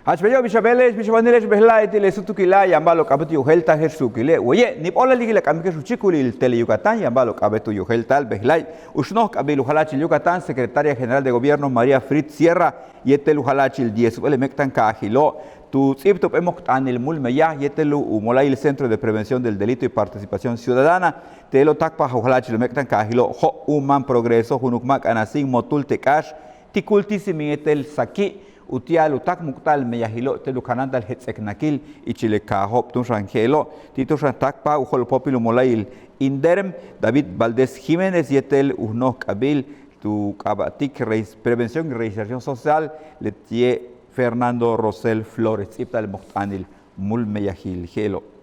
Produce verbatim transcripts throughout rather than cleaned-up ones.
Jach beyo' bix a beele'ex, bix a wanile'ex bejla'e' ti' le suutukila', yaan ba'alo'ob k'a'abéet u yojéelta'al je'ex suukile'. Waye' níib óolal ikilik a k'amike'ex u chíikulil Tele Yucatán, yaan ba'alo'ob k'a'abéet u yojéelta'al bejla'e'. U xnojk'abil u jala'achil Yucatán, Secretaria General de Gobierno María Fritz Sierra, yéetel u jala'achil diez jump'éel le méek'tankaajilo', tu ts'íibt jump'éel mojt'aanil múul meyaj yéetel u mola'ayil Centro de Prevención del Delito y Participación Ciudadana. Te'elo' táakpaj u jala'achil u méek'tankaajilo' Jo'uman Progreso, junuc máax k'a'ana'an síinmotúul te' kaax ti' Cultisimín yéetel Saki', uti'al u táak mukt'a'al meyajilo' te'el u kanáanta'al jets'eknakil ichil le kaajo'ob. Túun xan je'elo', ti' túun xan táakpaj u jo'olpóopil u mola'ayil INDERM, David Valdés Jiménez, yéetel u nojk'abil tu k'aaba'tik Reis-, Prevención y Reinserción Social, leti'e' Fernando Rosel Flores, ts'íibta'al mojt'aanil múul meyajil je'elo'.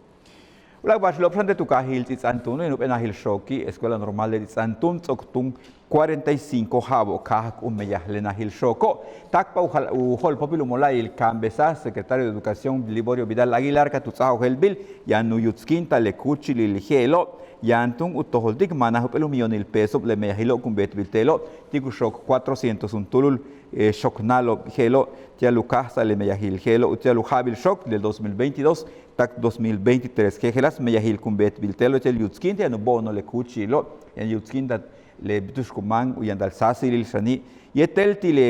Uláak' ba'axilo'ob xan te' tu kaajil Ts'its'an túuno', yaan jump'éel najil xooki', Escuela Normal de Ts'its'an túun, ts'o'ok túun cuarenta y cinco ja'abo'ob káajak u meyaj le najil xooko'. Táakpaj u jal-, u jo'olpóopil u mola'ayil Caambesaj, secretario de Educación Liborio Vidal Aguilar, ka tu ts'áaj u je'eltbil, yaan u yutskinta'al le kúuchilil je'elo', yaan túun u tojoltik maanal jump'éel u millonil pesob le meyajilo' kun beetbil te'elo', ti' ku xook cuatrocientos juntúulul xoknáalo'ob je'elo', uti'al u káajsa'al le meyajil je'elo', uti'al u ja'abil xook del dos mil veintidós tak dos mil veintitrés. Jejeláas meyajil kun beetbil te'elo', yéetel u yutskinta'al yaan u bono le kúuchilo', yaan u yutskinta'al le tu'ux ku máan u yantal sáasilil xani', yéetel ti' le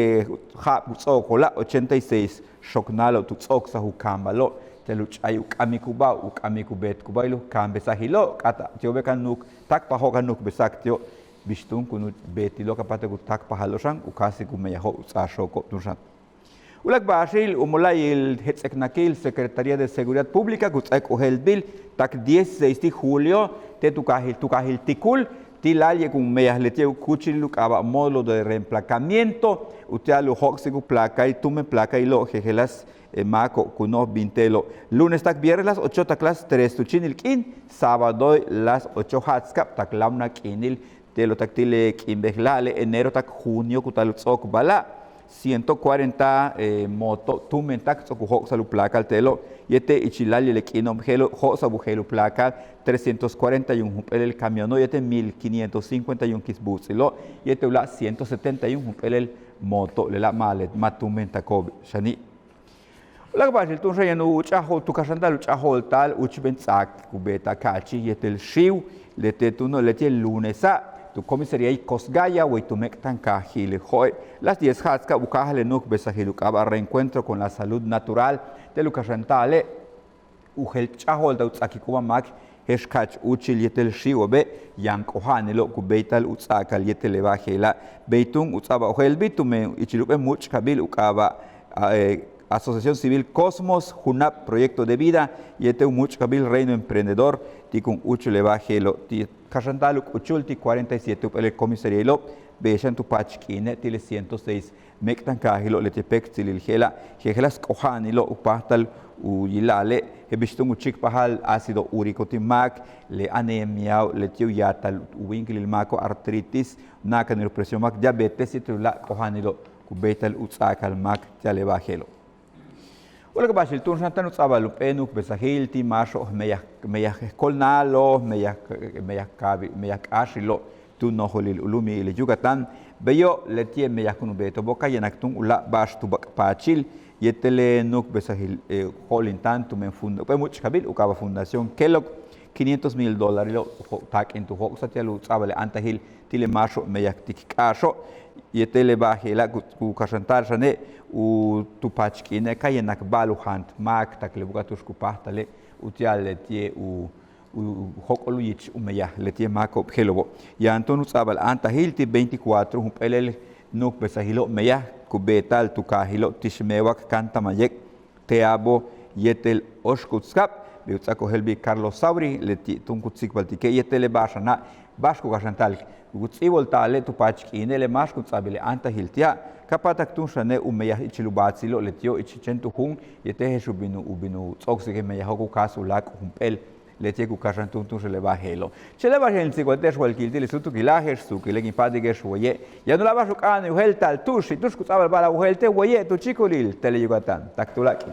ja'ab ku ts'o'okola' ochenta y seis xoknáalo'ob tu ts'o'oksaj u kaambalo', uti'al u ch'a'ay u k'amikuba', u k'amik u beetikuba'il u kaambesajilo', k'áat ti'obe' ka nuuk, táakpajo'ob ka nuukbesa'ak ti'o', bix túun kun u beetilo', ka páatak u táakpajalo' xan u káajsik u meyajo'ob u ts'áaj xooko'. Túun xan uláak' ba'axil u mola'ayil jets'eknakil Secretaría de Seguridad Pública ku ts'áaik u je'eltbil tak dieciséis ti' julio te' tu kaajil, tu kaajil Ticul, ti' láayli'e' kun meyaj leti'e' u kúuchilil u k'aaba' módulo de reemplacamiento, uti'al u jóok'sik u placail, tumen placailo', jejeláas máako'ob ku noj bin te'elo'. Lunes tak viernes las ocho tak las tres tu chíinil k'iin, sábadoe' las ocho ja'atskab tak láamuna k'iinil. Te'elo' tak ti' le k'iin bejla'e' enero tak junio ku taal u ts'o'okbala' ciento cuarenta mooto' tumen tak ts'o'ok u jóok'sa'al u placail te'elo', yéetel ichil láayli'e' le k'iino'ob je'elo' jóok'sa'ab u jeel u placail trescientos cuarenta y un jump'éelel camiono' yéetel mil quinientos cincuenta y un kis buuts'ilo', yéetel u láak' ciento setenta y un jump'éelel mooto', lela' ma'ale' ma' tumen tako'ob xani'. Uláak' ba'axil túun xan yaan u ch'a'ajo'ol tu kaxanta'al u ch'a'ajo'olta'al úuchben ts'aak ku beeta'al ka'achi' yéetel xíiw, leti'e' túuno' leti'e' lunesa' tu comisaríail Cosgaya way tu méek'tankaajil Jo'e', las diez ja'atskab u káajal le nuukbesajil u k'aaba' Reencuentro con la Salud Natural, te'el u kaxanta'ale' u jeel ch'a'ajo'olta'al u ts'akikuba' máak je'ex ka'ach úuchil yéetel xíiwo'obe', yaan k'oja'anilo' ku béeytal u ts'a'akal yéetel le ba'al je'ela'. Bey túun u ts'a'abal u je'eltbil tumen ichil jump'éel múuch'kabil u k'aaba' Asociación Civil Cosmos, JUNAP Proyecto de Vida, yéetel u múuch'kabil Reino Emprendedor, ti' kun úuchul le ba'al je'elo'. Ti' kaxanta'al u k'uchul ti' cuarenta y siete jump'éelel comisaríailo', bey xan tu paach k'iine' ti' le ciento seis méek'tankaajilo' leti'e' péektsilil je'ela', jejeláas k'oja'anilo' u páajtal u yila'ale', je'el bix túun u chíikpajal ácido úrico ti' máak, le anemiao', leti'e' u yaatal u wíinkilil máako', artritis, na'akanil u presión máak, diabetes, yéetel u láak' k'oja'anilo' ku béeytal u ts'a'akal máak ti'al le ba'al je'elo'. Uláak' ba'axil túun xan táan u ts'a'abal jump'éel nuukbesajil ti' máaxo'ob meyaj, meyaj kolnáalo', meyaj, meyaj kaabi, meyaj k'áaxilo' tu nojolik u lu'umil Yucatán. Beyo' leti'e' meyaj kun u beeto'obo' ka yanak túun u láak' ba'ax tu bak' paachil yéetel le nuukbesajil jo'olintaan tumen funda, jump'éel múuch'kabil u k'aaba' Fundación Kellogg, quinientos mil dólarilo' taak'in tu jóok'sa'al ti'al u ts'a'abal le áantajil ti' le máaxo'ob meyajtik k'áaxo'. Yéetel le ba'al je'ela' ku, ku kaxanta'al xane' u tu paach k'iine' ka yanak ba'al u jaant máak tak le buka'aj tu'ux ku páajtale' uti'al leti'e' u u jóok'ol u yich u meyaj leti'e' máako'ob je'elo'obo'. Yaan túun u ts'a'abal áantajil ti' veinticuatro jump'éelel nuukbesajilo' meyaj ku beeta'al tu kaajilo' Tixmeewac, Cántamayec, Teabo yéetel Óoxkutzcab. Bey u ts'áaik u je'eltbil Carlos Sauri, leti' túun ku tsikbaltike' yéetel le ba'ax xana', ba'ax ku kaxanta'al ku ts'íibolta'ale' tu paach k'iine' le máax ku ts'a'abil le áantajil ti'e', ka páatak túun xane' u meyaj ichil u baatsilo' leti'o' ich chéen tu juum yéetel je'ex u bin u, u bin u ts'o'oksik le meyajo' ku káajs u láak' jump'éel. Leti'e' ku kaxanta'al túun túunxel le ba'al je'elo'. Chéen le ba'ax yaan in tsikbaltike'ex walkil ti' le suutukila' je'ex suukile' kin pa'atike'ex waye'. Yaan u láak' ba'ax u k'a'ana'al u je'elta'al tu'uxi' tu'ux ku ts'a'abal ba'al u je'elta'al waye' tu chíikulil Tele Yucatán. Tak tuláakal.